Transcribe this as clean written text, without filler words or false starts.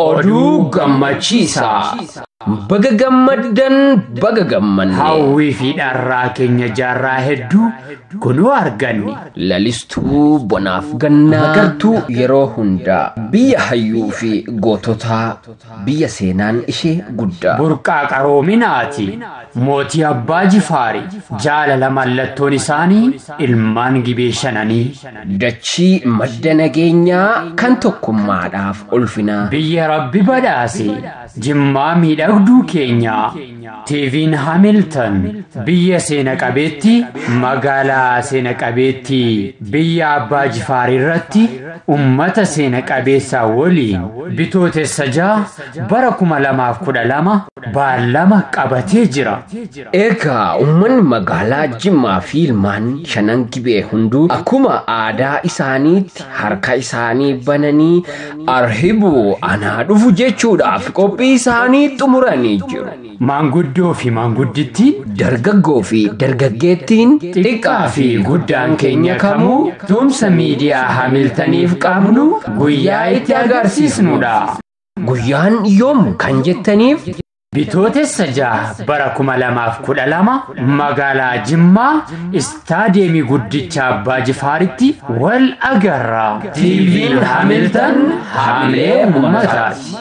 Oduu gammachiisaa. Baga gammaddan, baga gammanne. Hawwii fi dharraa keenya jaarraa hedduu kunoo arganne. Lalistuu bonaaf gannaa, magartuu yeroo hundaa, biyya hayyuu fi goototaa, biyya seenaan ishee guddaa. Burqaa qaroominaati. Mootii Abbaa Jifaari. Jaalala mallattoon isaanii ilmaan Gibee shananii. Dachii madda nageenyaa kan tokkummaadhaaf ulfinaa. Biyya Rabbi badhaase. Jimmaa miidhagduu keenya. TV'n Hamilton biyya seena qabeetti, magaalaa seena qabeetti, biyya Abbaa Jifaar irratti ummata seena qabeessaa waliin Bitootessa 6 bara 2012 baallama qabatee jira. Egaa uummanni magaalaa Jimmaa fi ilmaan shanan Gibee hunduu akkuma aadaa isaaniitti harka isaanii bananii arhibuu anaa dhufu jechuudhaaf qophii isaanii xumuranii jiru. Maanguddoo fi maanguddittiin, dargaggoo fi dargaggeettiin, xiqqaa fi guddaan keenya kamuu tumsa miidiyaa Hamiltaniif qabnu guyyaa itti agarsiisnudha. Guyyaan yoom kan jettaniif, Bitootessa 6 bara 2012 magaalaa Jimmaa istaadiyeemii guddicha Abbaa Jifaaritti wal agarra. TV'n Hamilton haamilee uummataati.